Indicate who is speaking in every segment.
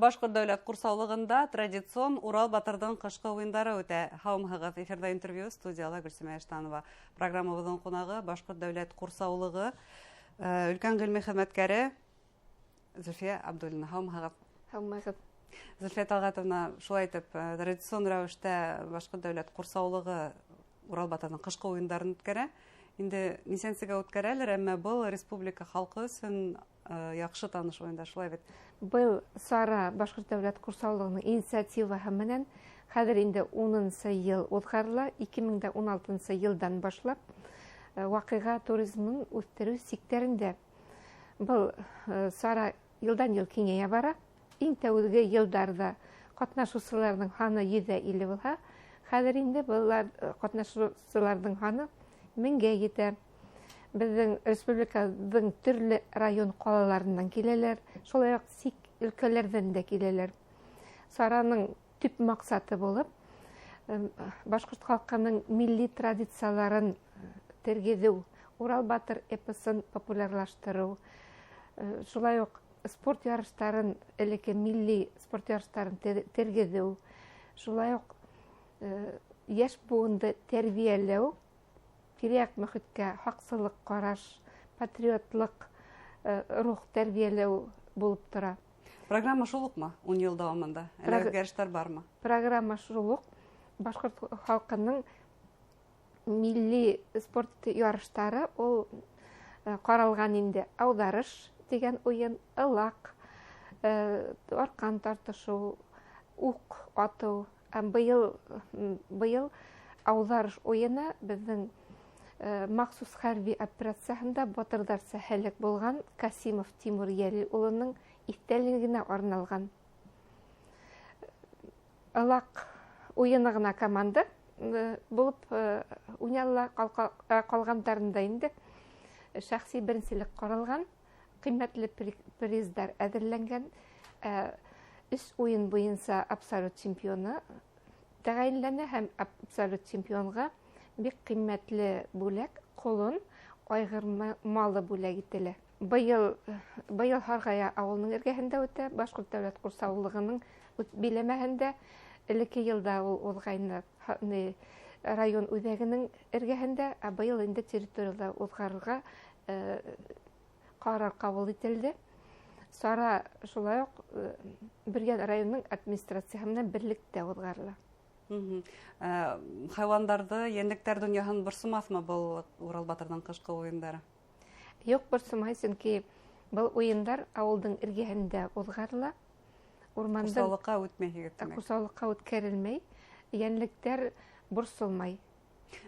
Speaker 1: Башҡорт дәүләт ҡурсаулығында традицион Урал батырҙың ҡышҡы уйындары үтә. Һаумыһығыҙ, эфирҙа интервью, студияла Гөлсөмә Иштанова. Программабыҙҙың ҡунағы Башҡорт дәүләт ҡурсаулығы өлкән ғилми хеҙмәткәре Зөлфиә Абдуллина. Һаумыһығыҙ.
Speaker 2: Һаумыһығыҙ.
Speaker 1: Зөлфиә Талғатовна, шулай итеп, традицион рәүештә Башҡорт дәүләт ҡурсаулығы Урал батырҙың ҡышҡы уйындарын үткәрә. Инде нисәнсегә үткәрәлер, әммә был республика халҡы өсөн яҡшы таныш уйындар, шулай бит?
Speaker 2: Был сара Башҡорт дәүләт ҡурсаулығының инициативаһы менән хәҙер инде 10-нсы йыл уҙғарыла, 2016 йылдан башлап ваҡиға туризмын үҫтереү сиктәрендә. Был сара йылдан йыл киңәйә бара. Иң тәүге йылдарҙа ҡатнашыусыларҙың һаны 150 булһа, хәҙер инде былар ҡатнашыусыларҙың һаны 1000-гә етә. Беҙҙең республиканың төрлө район ҡалаларынан киләләр, шулай уҡ сит өлкәләрҙән дә киләләр. Сараның төп маҡсаты булып башҡорт халҡының милли традицияларын тергеҙеү, Урал батыр эпосын популярлаштырыу, шулай уҡ спорт ярыштарын, элекке милли спорт ярыштарын тергеҙеү, шулай уҡ йәш быуынды тәрбиәләү, тирә-яҡ мөхиткә һаҡсылыҡ ҡараш, патриотлыҡ рух тәрбиәләү булып тора.
Speaker 1: Программа шул уҡмы 10 йыл дауамында? Әллә үҙгәрештәр бармы?
Speaker 2: Программа шул уҡ. Башҡорт халҡының милли спорт ярыштары ул ҡаралған инде. Ауҙарыш тигән уйын, ылаҡ, арҡан тартышыу, уҡ атыу. Һәм быйыл ауҙарыш уйыны беҙҙең махсус хәрби операцияһында батырҙарса һәләк булған Касимов Тимур Йәлил улының иҫтәлегенә арналған. Ылаҡ уйыны ғына команда булып уйнала, ҡалғандарында инде шәхси беренселек ҡаралған, ҡиммәтле приздар әҙерләнгән. 3 уйын буйынса абсолют чемпионы тәғәйенләнә һәм абсолют чемпионға бик ҡиммәтле бүләк, ҡолон, айғыр малы бүләк ителә. Быйыл Һарғая ауылының эргәһендә үтә, Башҡорт дәүләт ҡурсаулығының биләмәһендә. Элекке йылда ул уҙғайны район үҙәгенең эргәһендә, ә быйыл инде территорияла уҙғарырға ҡарар ҡабул ителде. Сара шулай уҡ Бөрйән районының администрацияһы менән берлектә уҙғарыла.
Speaker 1: Хайуандарҙы, йәнлектәр донъяһын борсомаҫмы был Урал батырҙың ҡышҡы уйындары?
Speaker 2: Юҡ, борсомай, сөнки был уйындар ауылдың эргәһендә уҙғарыла. Урмандың
Speaker 1: Ҡурсаулыҡҡа үтмәй, тимәк.
Speaker 2: Ҡурсаулыҡҡа үткәрелмәй, йәнлектәр борсолмай.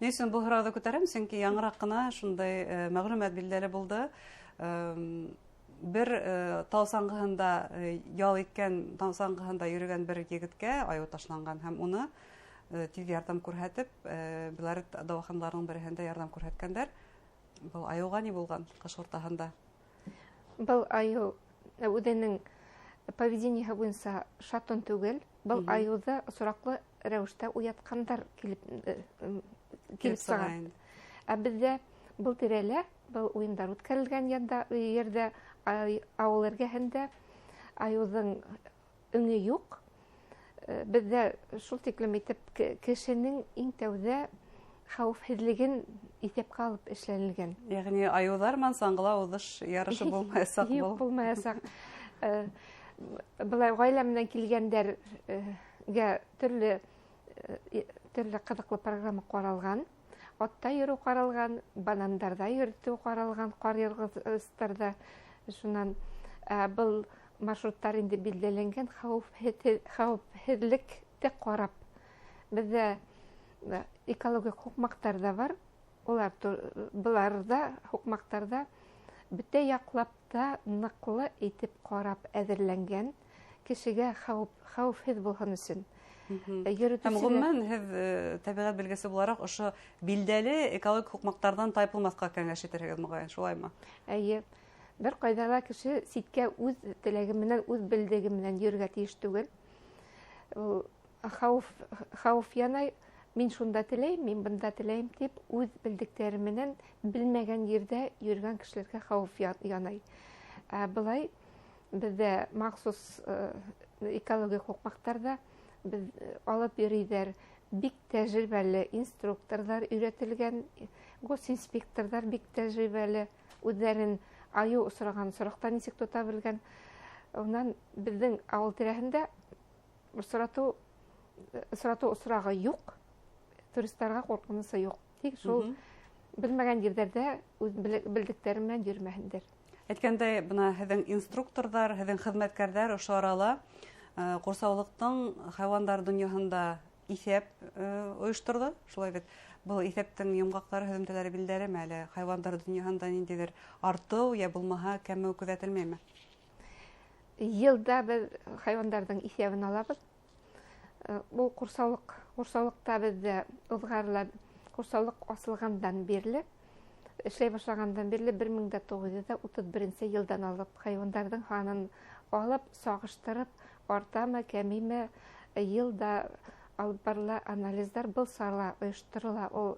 Speaker 1: Ни өсөн был һорауҙы күтәрәм? Сөнки яңыраҡ ҡына шундай мәғлүмәт билдәле булды. Бер тау саңғыһында ял иткән, тау саңғыһында йөрөгән бер егеткә айыу ташланған һәм уны тиҙ ярҙам күрһәтеп, Белорет дауаханаларының береһендә ярҙам күрһәткәндәр. Был айыуға ни булған ҡыш уртаһында?
Speaker 2: Был айыу үҙенең поведениеһы буйынса шатон түгел. Был айыуҙы осраҡлы рәүештә уятҡандар килеп
Speaker 1: Килеп сыға
Speaker 2: сыға.
Speaker 1: инде.
Speaker 2: Ә беҙҙә был тирәлә, был уйындар үткәрелгән ерҙә, ауыл эргәһендә айыуҙың өңө юҡ. Беҙҙә шул тиклем итеп кешенең иң тәүҙә хәүефһеҙлеген иҫәпкә алып эшләнелгән.
Speaker 1: Йәғни айыуҙар менән саңғыла уҙыш ярышы булмаясаҡ
Speaker 2: Юҡ,
Speaker 1: был.
Speaker 2: булмаясаҡ. Былай ғаилә менән килгәндәргә төрлө ҡыҙыҡлы программа ҡаралған. Атта йөрөү ҡаралған, банандарҙа йөрөтөү ҡаралған, ҡар йырғыстарҙа. Шунан был маршруттар инде билдәләнгән хәүефһеҙлекте ҡарап. Беҙҙә экологик һуҡмаҡтар ҙа бар. Быларҙа, һуҡмаҡтарҙа бөтә яҡлап та ныҡлы итеп қарап әҙерләнгән, кешегә хәүефһеҙ булһын өсөн. Йөрөтөүселәр
Speaker 1: Һәм ғөмүмән, һеҙ тәбиғәт белгесе булараҡ ошо билдәле экологик һуҡмаҡтарҙан тайпылмаҫҡа кәңәш итерһегеҙ, моғайын, шулаймы?
Speaker 2: Эйе. Бер ҡайҙа ла кеше ситкә үҙ теләге менән, үҙ белдеге менән йөрөргә тейеш түгел. Ул хәүеф янай, мин шунда теләйем, мин бында теләйем тип үҙ белдектәре менән белмәгән ерҙә йөрөгән кешеләргә хәүеф янай. Ә былай Беҙҙә махсус экологик һуҡмаҡтарҙа беҙ алып йөрөйҙәр. Бик тәжрибәле инструкторҙар өйрәтелгән, госинспекторҙар бик тәжрибәле, үҙҙәрен айыу осраған осраҡта нисек тота белгән. Унан беҙҙең ауыл тирәһендә осратыу осрағы юҡ, туристарға ҡурҡынысы юҡ. Тик шул белмәгән ерҙәрҙә үҙ белдектәре менән йөрөмәһендәр.
Speaker 1: Әйткәндәй, бына һеҙҙең инструкторҙар, һеҙҙең хеҙмәткәрҙәр ошо арала ҡурсаулыҡтың хайуандар донъяһында иҫәп ойошторҙо, шулай бит. Был иҫәптең йомғаҡтары, һөҙөмтәләре билдәлеме әле? Хайуандар донъяһында ниндәйҙер артыу йә булмаһа кәмеү күҙәтелмәйме?
Speaker 2: Йылда беҙ хайуандарҙың иҫәбен алабыҙ. Был ҡурсаулыҡта беҙҙә уҙғарыла. Ҡурсаулыҡ асылғандан бирле, эшләй башлағандан бирле 1931 йылдан алып хайуандарҙың һанын алып, сағыштырып, артамы, кәмейме, йылда алып барыла анализдар. Был сара ойошторола. Ул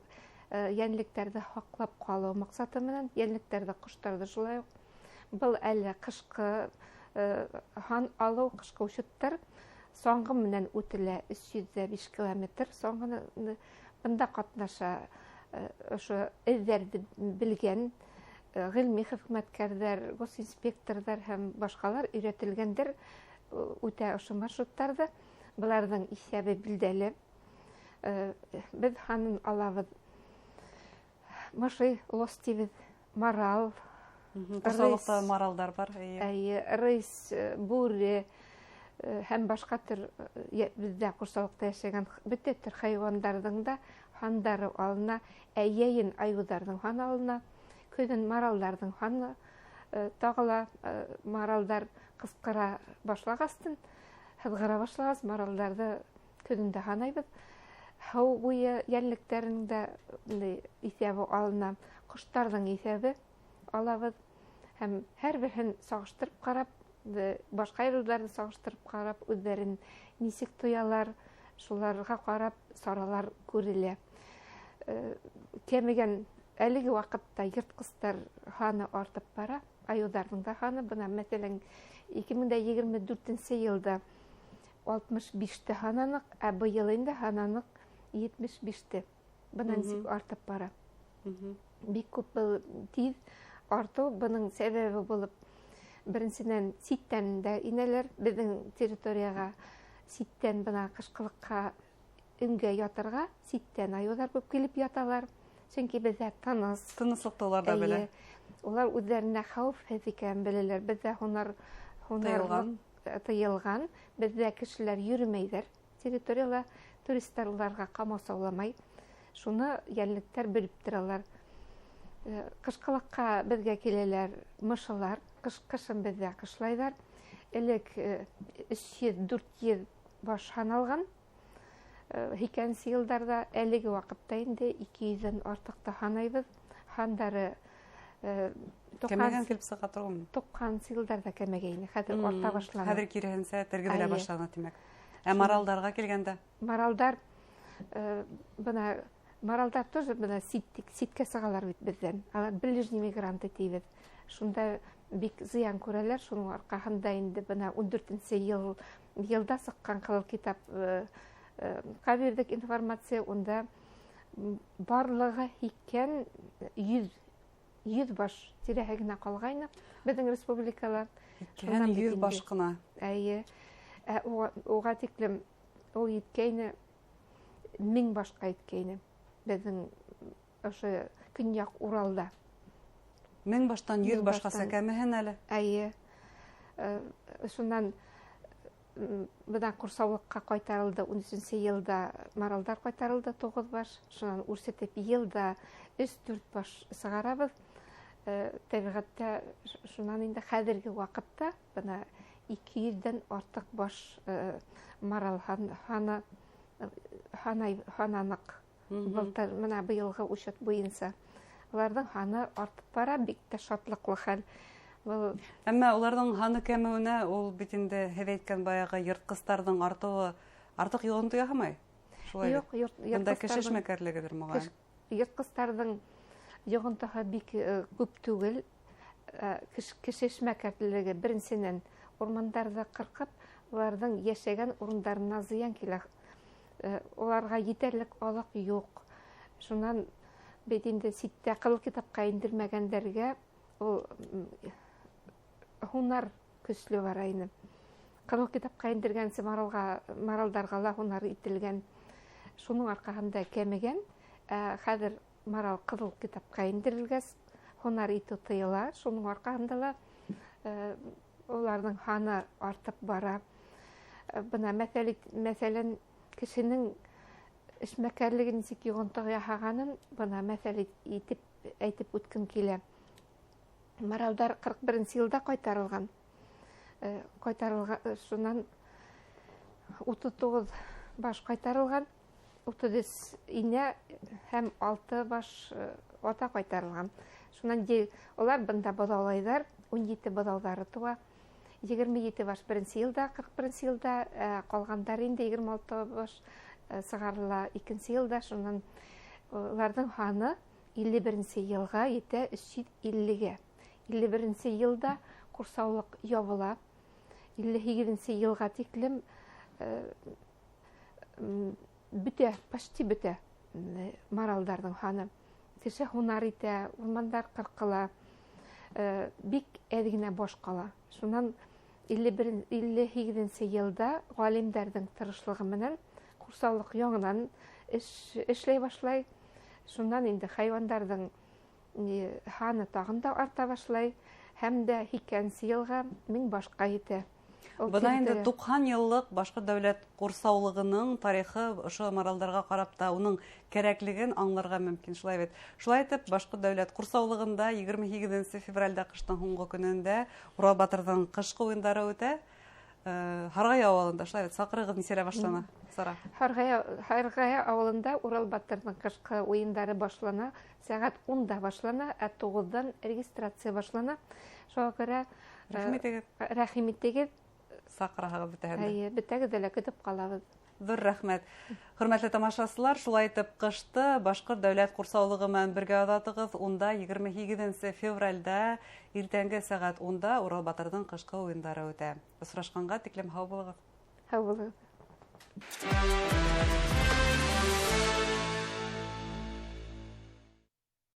Speaker 2: йәнлектәрҙе һаҡлап ҡалыу маҡсаты менән, йәнлектәрҙе, ҡоштарҙы шулай уҡ. Был әле ҡышҡы һан алыу, ҡышҡы учеттар саңғы менән үтелә 305 километр. Саңғыны бында ҡатнаша ошо эҙҙәрҙе белгән ғилми хеҙмәткәрҙәр, госинспекторҙар һәм башҡалар өйрәтелгәндәр үтә ошо маршруттарҙы. Быларҙың иҫәбе билдәле. Беҙ һанын алабыҙ. Мышый, лос тибеҙ, марал.
Speaker 1: Ҡурсаулыҡта маралдар бар.
Speaker 2: Эйе, рысь, бүре һәм башҡа төр беҙҙә ҡурсаулыҡта йәшәгән бөтә төр хайуандарҙың да һандары алына. Ә йәйен айыуҙарҙың һаны алына, көҙөн маралдарҙың һаны. Тағы ла маралдар ҡысҡыра башлағастын, һыҙғыра башлағас, маралдарҙы көҙөндә һанайбыҙ. Һыу буйы йәнлектәренең дә иҫәбе алына, ҡоштарҙың иҫәбе алабыҙ. Һәм һәр береһен сағыштырып ҡарап, башҡа йылдарҙы сағыштырып ҡарап, үҙҙәрен нисек тоялар, шуларға ҡарап саралар күрелә. Кәмегән әлеге ваҡытта йыртҡыстар һаны артып бара, айыуҙарҙың да һаны. Бына, мәҫәлән, 2024 йылда 65-те һананыҡ, ә быйыл инде һананыҡ 75-те. Бына нисек артып бара. Бик күп был тиҙ артыу. Бының сәбәбе булып, беренсенән, ситтән дә инәләр беҙҙең территорияға, ситтән бына ҡышҡылыҡҡа өңгә ятырға ситтән айыуҙар күп килеп яталар. Сөнки беҙҙә тыныс.
Speaker 1: Тыныслыҡты улар ҙа белә.
Speaker 2: Улар үҙҙәренә хәүефһеҙ икәнен беләләр. Беҙҙә һунар тыйылған. Беҙҙә кешеләр йөрөмәйҙәр. Территорияла туристар уларға ҡамасауламай. Шуны йәнлектәр белеп торалар. Ҡышҡылыҡҡа беҙгә киләләр мышылар. Ҡышын беҙҙә ҡышлайҙар. Элек 300-400 баш һаналған. 80-нсе йылдарҙа, әлеге ваҡытта инде 200-дән артыҡ та һанайбыҙ. Һандары
Speaker 1: кәмәгән килеп сыға торғанмы?
Speaker 2: 90-нсы йылдарҙа кәмәгәйне. Хәҙер арта башланы.
Speaker 1: Хәҙер киреһенсә тергеҙелә башланы, тимәк. Ә маралдарға килгәндә?
Speaker 2: Маралдар, бына маралдар тоже бына ситкә сығалар бит беҙҙән. Алар ближний мигранты тибеҙ. Шунда бик зыян күрәләр. Шуның арҡаһында инде бына 14-нсе йылда сыҡҡан ҡыҙыл китап ҡа бирҙек информация, унда барлығы һикһән йөҙ баш тирәһе генә ҡалғайны беҙҙең республикала.
Speaker 1: Һикһән йөҙ баш ҡына.
Speaker 2: Эйе. Ә уға тиклем ул еткәйне, 1000 башҡа еткәйне беҙҙең ошо Көньяҡ Уралда.
Speaker 1: 1000 баштан 100 башҡаса кәмеһен әле.
Speaker 2: Эйе. Шунан бына ҡурсаулыҡҡа ҡайтарылды, 13-нсе йылда маралдар ҡайтарылды 9 баш. Шунан үрсетеп йылда 3-4 баш сығарабыҙ. Тәбиғәттә шунан инде хәҙерге ваҡытта бына 200-дән артыҡ баш марал һананыҡ. Былтыр бына быйылғы учет буйынса уларҙың һаны артып бара, бик тә шатлыҡлы хәл. Был
Speaker 1: Әммә уларҙың һаны кәмеүенә ул бит инде һеҙ әйткән баяғы йыртҡыстарҙың артыуы артыҡ йоғонто яһамай. Шулай
Speaker 2: Юҡ,
Speaker 1: бит? Бында кеше
Speaker 2: йыртҡыстарҙың
Speaker 1: эшмәкәрлегелер, моғайын.
Speaker 2: Йыртҡыстарҙың йоғонтоһо бик күп түгел. Кеше эшмәкәрлеге беренсенән Урмандарҙы ҡырҡып, уларҙың йәшәгән урындарына зыян килә. Уларға етерлек аҙыҡ юҡ. Шунан бит инде ситтә ҡыҙыл китапҡа индермәгәндәргә ул һунар көслө бара ине. Ҡыҙыл китапҡа индергәнсе маралдарға ла һунар ителгән. Шуның арҡаһында кәмегән. Хәҙер марал ҡыҙыл китапҡа индерелгәс, һунар итеү тыйыла. Шуның арҡаһында ла уларҙың һаны артып бара. Бына мәҫәлән, кешенең эшмәкәрлеге нисек йоғонто яһағанын бына мәҫәл итеп әйтеп үткем килә. Маралдар 41 йылда ҡайтарылған. Ҡайтарылған, шунан 39 баш ҡайтарылған, 33 инә һәм 6 баш ата ҡайтарылған. Шунан улар бында быҙаулайҙар, 17 быҙауҙары тыуа. 27 баш беренсе йылда, 41 йылда, ҡалғандар инде 26 баш сығарыла икенсе йылда. Шунан уларҙың һаны 51 йылға етә 350-гә. 51 йылда ҡурсаулыҡ ябыла. 58 йылға тиклем бөтә, почти бөтә маралдарҙың һаны. Кеше һунар итә, урмандар ҡырҡыла, бик әҙ генә баш ҡала. Шунан 58 йылда ғалимдарҙың тырышлығы менән ҡурсаулыҡ яңынан эшләй башлай. Шунан инде хайуандарҙың һаны тағын да арта башлай һәм дә 2 йылға 1000 башҡа етә.
Speaker 1: Бына инде 90 йыллыҡ Башҡорт дәүләт ҡурсаулығының тарихы ошо маралдарға ҡарап та уның кәрәклеген аңларға мөмкин, шулай бит. Шулай итеп, Башҡорт дәүләт ҡурсаулығында 28 февралдә ҡыштың һуңғы көнөндә Урал батырҙың ҡышҡы уйындары үтә. Һарғая ауылында, шулай бит, саҡырығыҙ нисәлә башлана, Сара?
Speaker 2: Һарғая ауылында Урал батырҙың ҡышҡы уйындары башлана, сәғәт 10-да башлана, ә 9-дан регистрация башлана. Шуға күрә,
Speaker 1: Рәхим итегеҙ.
Speaker 2: Рәхим итегеҙ.
Speaker 1: Саҡыраһығыҙ бөтәһен дә.
Speaker 2: Эйе, бөтәгеҙҙе лә көтөп ҡалабыҙ.
Speaker 1: Ҙур рәхмәт. Хөрмәтле тамашасылар, шулай итеп ҡышты Башҡорт дәүләт ҡурсаулығы менән бергә оҙатығыҙ. Унда 28 февралдә иртәнге сәғәт 10-да Урал батырҙың ҡышҡы уйындары үтә. Осрашҡанға тиклем һау булығыҙ.
Speaker 2: Һау булығыҙ.